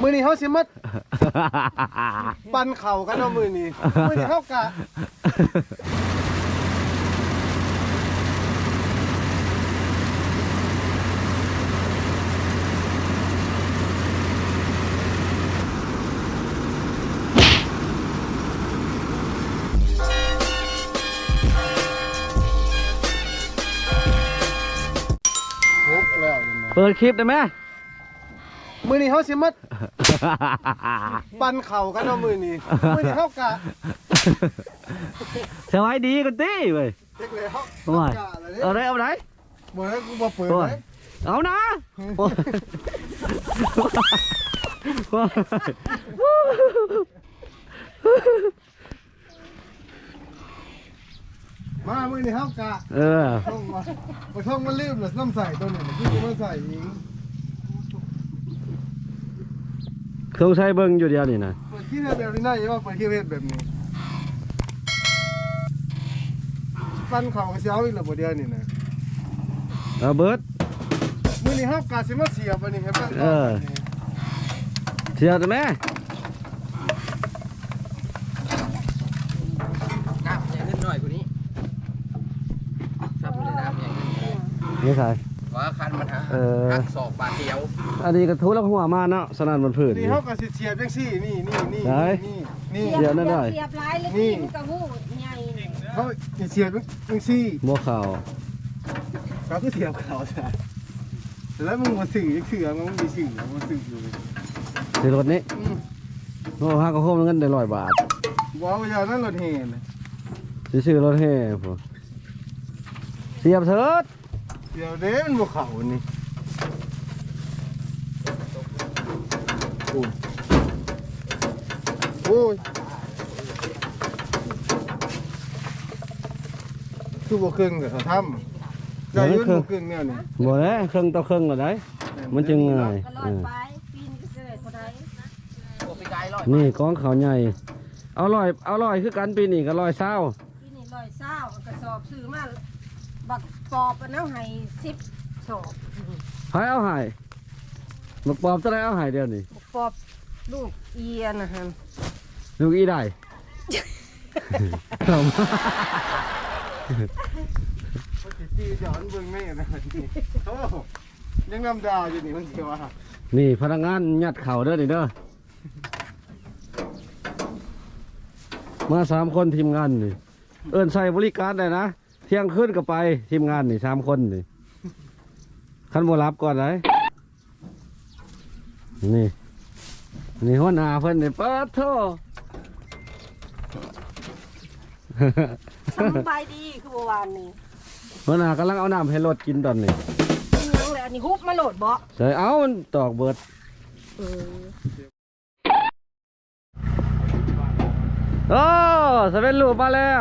ມື້ນີ້ເຮົາຊິມາປັ່ນເຂົ້າກັນເນາະ ມື້ນີ້ ມື້ນີ້ເຮົາກະ ຫົກແລ້ວ ເປີດຄລິບໄດ້ໄໝ? ມື້ນີ້ເຮົາຊິມາປັ່ນເຂົ້າກັນເນາະ ມື້ນີ້ ມື້ນີ້ເຮົາກະ ສະບາຍດີກັນຕິເວີຍ ຈັກແລ້ວ ໂອ້ຍ ເອົາໄດ້ ເອົາໄດ້ ບໍ່ໄດ້ ກູບໍ່ເປີດ ໂອ້ຍ ເລີຍ ເອົານະ ໂອ້ຍ ໂອ້ຍ ມາມື້ນີ້ເຮົາກະ ເອີ ໄປທ່ອງມາ ໄປທ່ອງມາລືມລະ ນ້ຳໃສໂຕນີ້ ຄືຊິມາໃສ່ອີກ ສົງໄສເບິ່ງຢູ່ດຽວນີ້ນະ ເປີດຄລິບເຮັດແບບນີ້ນະ ຢ່າວ່າເປີດຄລິບເຮັດແບບນີ້ ປັ່ນເຂົ້າກະຊິເອົາອີກລະບໍ່ດຽວນີ້ນະ ເອົາເບີດ ມື້ນີ້ເຮົາກະຊິມາສຽບອັນນີ້ໃຫ້ເບິ່ງ ເອີ ສຽບໄດ້ແມ? ນ້ຳໃຫຍ່ຂຶ້ນໜ້ອຍກວ່ານີ້ ຊ້ຳເລີຍ ນ້ຳໃຫຍ່ຂຶ້ນ ນີ້ໃສ ວ່າຄັນມັນຫາ ເອີ ຫັກສອກບາດດຽວ ອັນນີ້ກະທຸລັກຫົວມາເນາະ ສະນັ້ນມັນພື້ນ ນີ້ເຮົາກະຊິສຽບຈັ່ງຊີ້ ນີ້ ນີ້ ນີ້ ໃສ ນີ້ ນີ້ ສຽບນັ້ນໄດ້ ສຽບຫຼາຍແລ້ວນີ້ ມັນກະຮູ້ໃຫຍ່ ເຮົາຊິສຽບຈັ່ງຊີ້ ບໍ່ເຂົ້າ ເຮົາຄືສຽບເຂົ້າຊະ ແລ້ວມຶງບໍ່ຊື້ຈັກເທື່ອ ມຶງຊິຊື້ ບໍ່ຊື້ຢູ່ ຊື້ລົດນີ້ ອືມ ໂອ້ ຫາກະໂຮມເງິນໄດ້ຮ້ອຍບາດ ບໍ່ເອົາຢ່າງນັ້ນ ລົດແຫ່ນະ ຊິຊື້ລົດແຫ່ພຸ້ນ ສຽບເທີດ ດຽວເດ້ ມັນບໍ່ເຂົ້ານີ້ ໂອ້ຍ ໂອ້ຍ ຄືບໍ່ເຄິ່ງກະເຂົາທຳ ໄດ້ຢູ່ ບໍ່ເຄິ່ງແນວນີ້ ບໍ່ແລ້ວ ເຄິ່ງຕໍ່ເຄິ່ງລະໄດ໋ ມັນຈຶ່ງງ່າຍ ກະຮ້ອຍປາຍ ເອີ ປີນີ້ກະຊິໄດ້ເທົ່າໃດ ນີ້ກອງເຂົ້າໃຫຍ່ ເອົາຮ້ອຍ ເອົາຮ້ອຍຄືກັນ ປີນີ້ກະຮ້ອຍຊາວ ປີນີ້ຮ້ອຍຊາວ ກະສອບຊື້ມາ ບັກປອບອັນນັ້ນໃຫ້ສິບສອບ ໃຜເອົາໃຫ້ ບັກປອບເທົ່າໃດເອົາໃຫ້ດຽວນີ້ ບັກປອບລູກອີອັນນັ້ນຫັ້ນ ລູກອີໃດ ມັນຊິຈີ້ຈອນເບິ່ງແມ່ນະ ໂອ້ ຍັງນຳດ່າຢູ່ນີ້ ມັນຊິວ່າ ນີ້ພະນັກງານຍັດເຂົ້າເດີນີ້ເດີ ມາສາມຄົນທີມງານນີ້ ເອີ້ນໃຊ້ບໍລິການໄດ້ນະ ທ່ຽງຄືນກະໄປ ທີມງານນີ້ສາມຄົນນີ້ ຄັນບໍ່ຫຼັບກ່ອນໃດ໋ ນີ້ ນີ້ຫົວໜ້າເພິ່ນນີ້ ປາດໂທ້ ສຳບາຍດີ ຄືບໍ່ຫວານນີ້ ຫົວໜ້າກຳລັງເອົານ້ຳໃຫ້ລົດກິນຕອນນີ້ ເປັນຫຍັງແຫຼະ ອັນນີ້ຮຸບມາໂລດບໍ? ໃສ່ ເອົາ ມັນຕອກເບີດ ເອີ. ໂອ້ ສະເວັນລູບມາແລ້ວ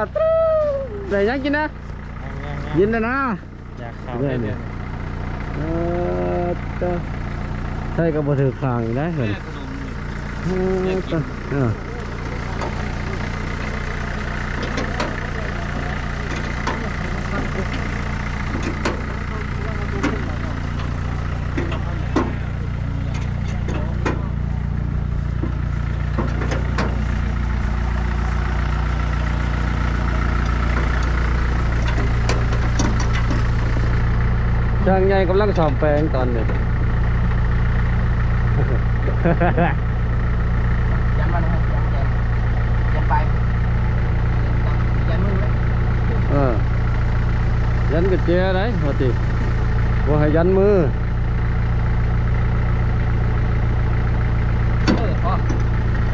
ໄດ້ຫຍັງກິນນະ? ຍັງໆໆ ກິນແລ້ວນະ ຢາກເຂົ້າເດ້ ເອີ ເອີ ໃສ່ກະບໍ່ຖືກຂ້າງອີກໄດ໋ເພິ່ນ ເອີ ເອີ. ຊ່າງໃຫຍ່ກຳລັງສ້ອມແປງຕອນນີ້ ຍັນມັນ ຍັນ ຍັນ ຍັນໄປ ຍັນ ຍັນມືນ ເອີ ຢັນກະແຈໄດ໋ ວ່າຕິ ບໍ່ໃຫ້ຢັນມື ເອີ ພໍ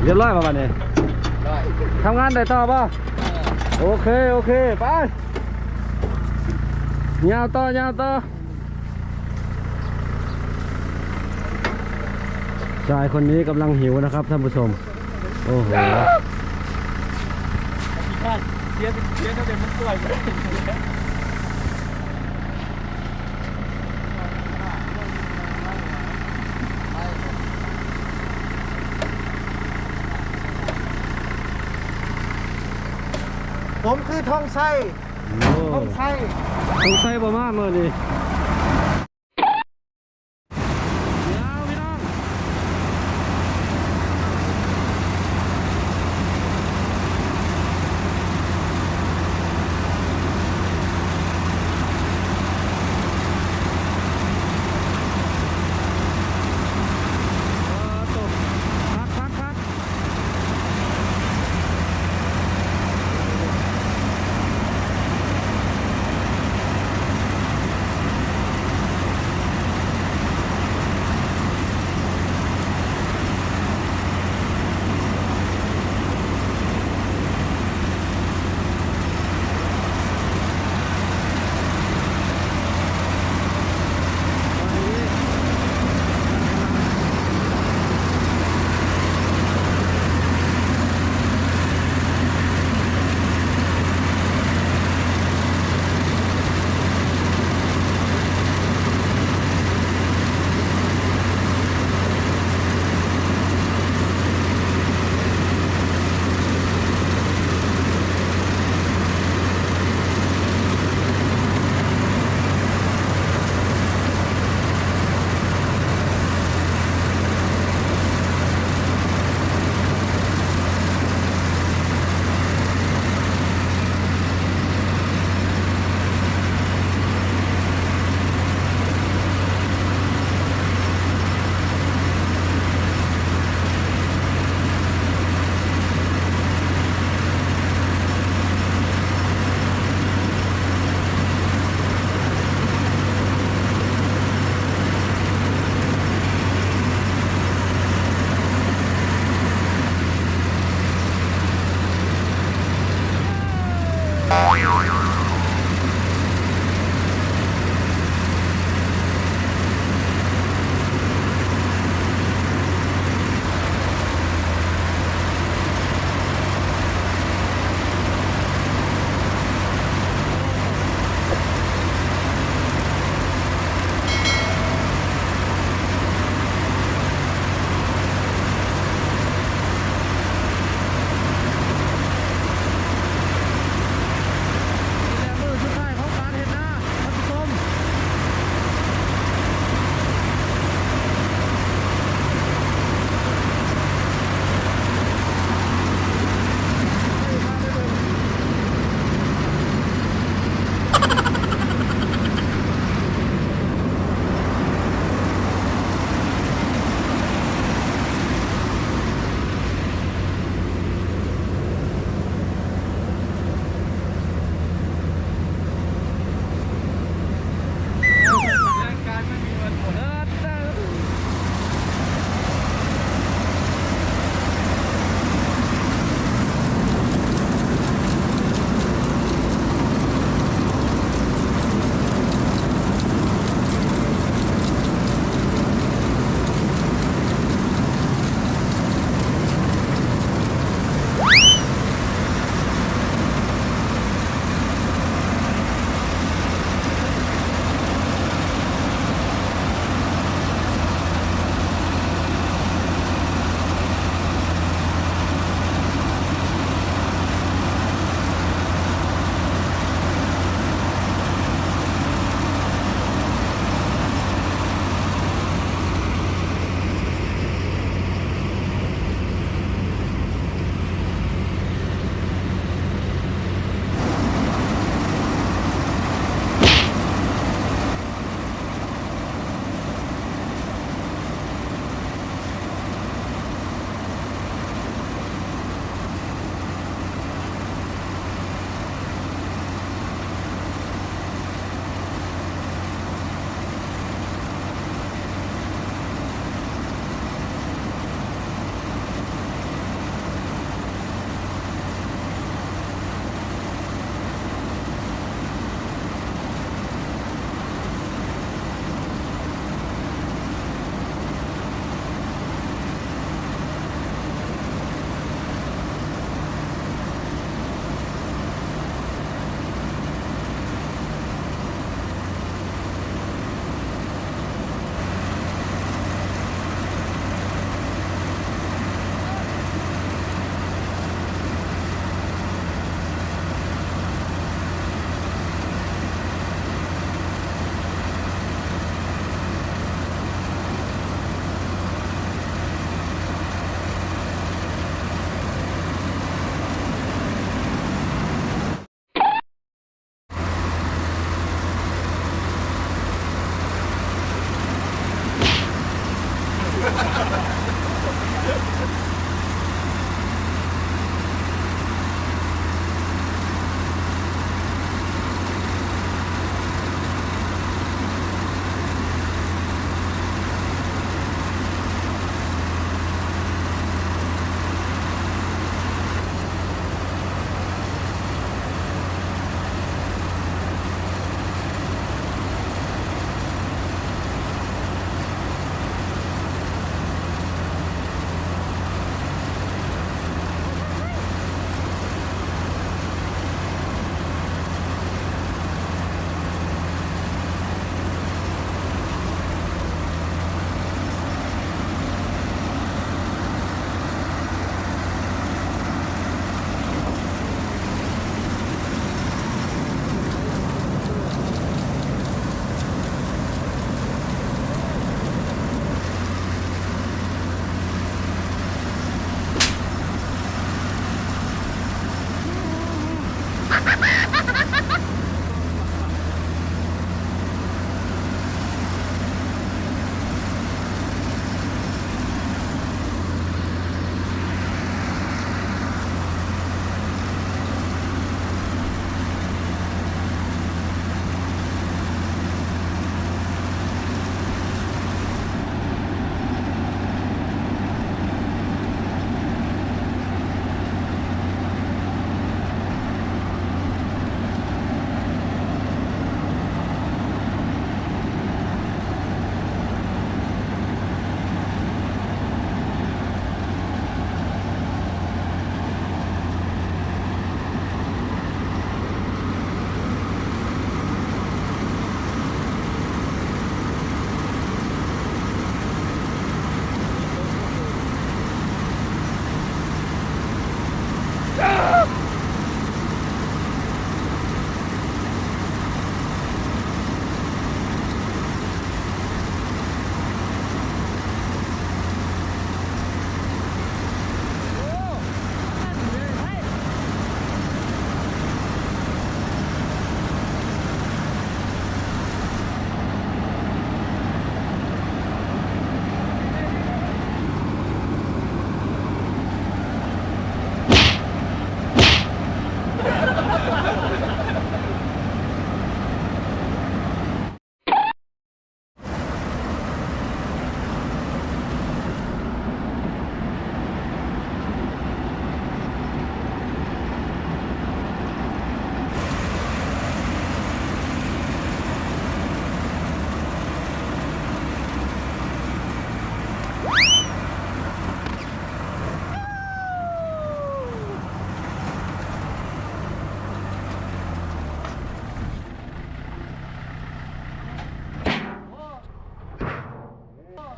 ຮຽບຮ້ອຍບໍ່ບາດນີ້? ຮ້ອຍ ທຳງານໄດ້ຕໍ່ບໍ່? ເອີ ໂອເຄ ໂອເຄ ໄປ ຍາວຕໍ່ ຍາວຕໍ່. ຊາຍຄົນນີ້ກຳລັງຫິວນະຄັບທ່ານຜູ້ຊົມ ໂອ້ໂຫ ຜົມຄືທອງໄຊ ໂອ້ ທອງໄຊ ທອງໄຊບໍ່ມາມື້ນີ້. ດຽວພີ່ນ້ອງ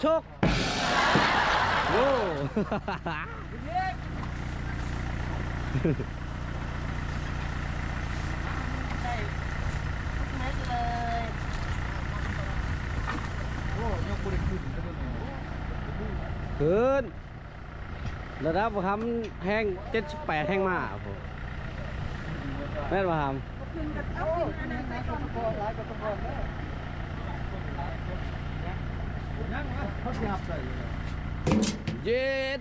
ໂຊກ ໂອ້ ໄດ້ທຸກເມັດເລີຍ ໂອ້ ຍັງບໍ່ໄດ້ຂຶ້ນເລີຍ ຂຶ້ນ ລະດັບຫຳແຮງເຈັດສິບແປດແຮງມາພຸ້ນ ແມ່ນບໍ່ຫຳ? ເຢັດ.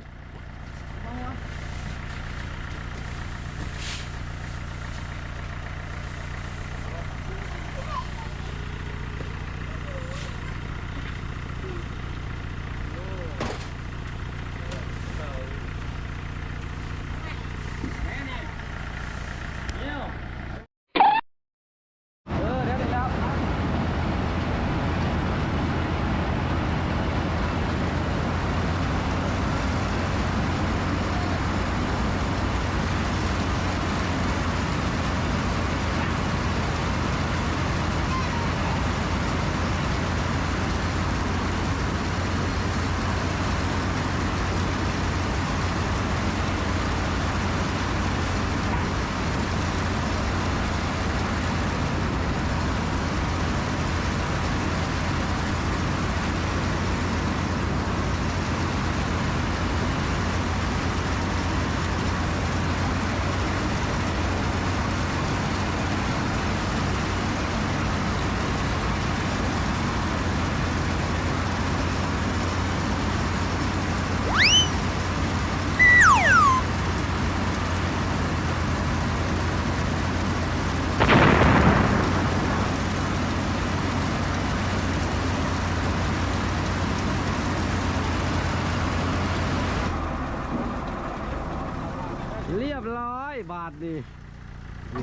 ລຽບຮ້ອຍບາດນີ້.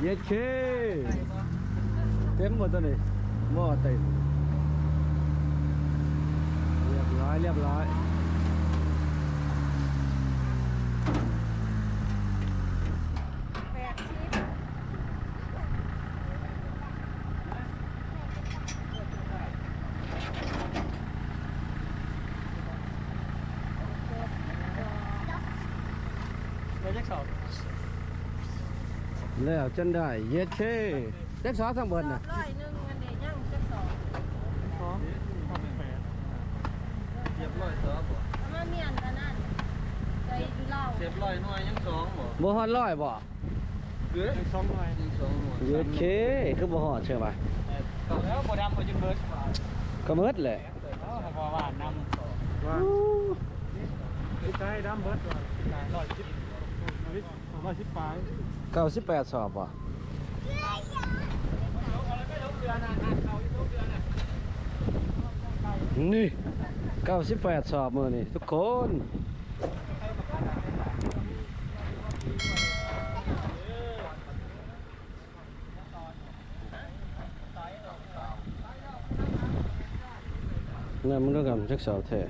ເຢັດເຄ ເຕັມບໍ່ໂຕນີ້? ບໍ່ເຕັມ. ລຽບຮ້ອຍ ລຽບຮ້ອຍ. ແລ້ວຈັກສອບ? ແລ້ວຈົນໄດ້ ເຢັດເຄ ຈັກສອບທັງເບິດນະ? ຮ້ອຍໜຶ່ງ ອັນນີ້ຍັງຈັກສອບ? ສອງ ສອງແປດ ຮຽບຮ້ອຍສອບບໍ່? ເອົາມາມ້ຽນອັນນັ້ນ ໃສ່ຢູ່ລາວ ຮຽບຮ້ອຍໜ່ວຍຍັງສອງບໍ່? ບໍ່ຮອດຮ້ອຍບໍ່? ເອີ ຍັງສອງໜ່ວຍ ຍັງສອງໜ່ວຍ. ເຢັດເຄ ຄືບໍ່ຮອດໃຊ່ຫວາ? ເອີ ກໍແລ້ວບໍ່ດຳບໍ່ຈຶ່ງເບິດ ກໍເບິດແຫຼະ. ເອີ ເພາະວ່ານ້ຳ ວ່າ ໂອ້ ໄດ້ດຳເບິດ ຮ້ອຍສິບ ຮ້ອຍສິບປາຍ ເກົ້າສິບແປດສອບບໍ່? ນີ້ ເກົ້າສິບແປດສອບມື້ນີ້ທຸກຄົນ. ນັ້ນມັນກໍກຳຈັກສອບແທ້.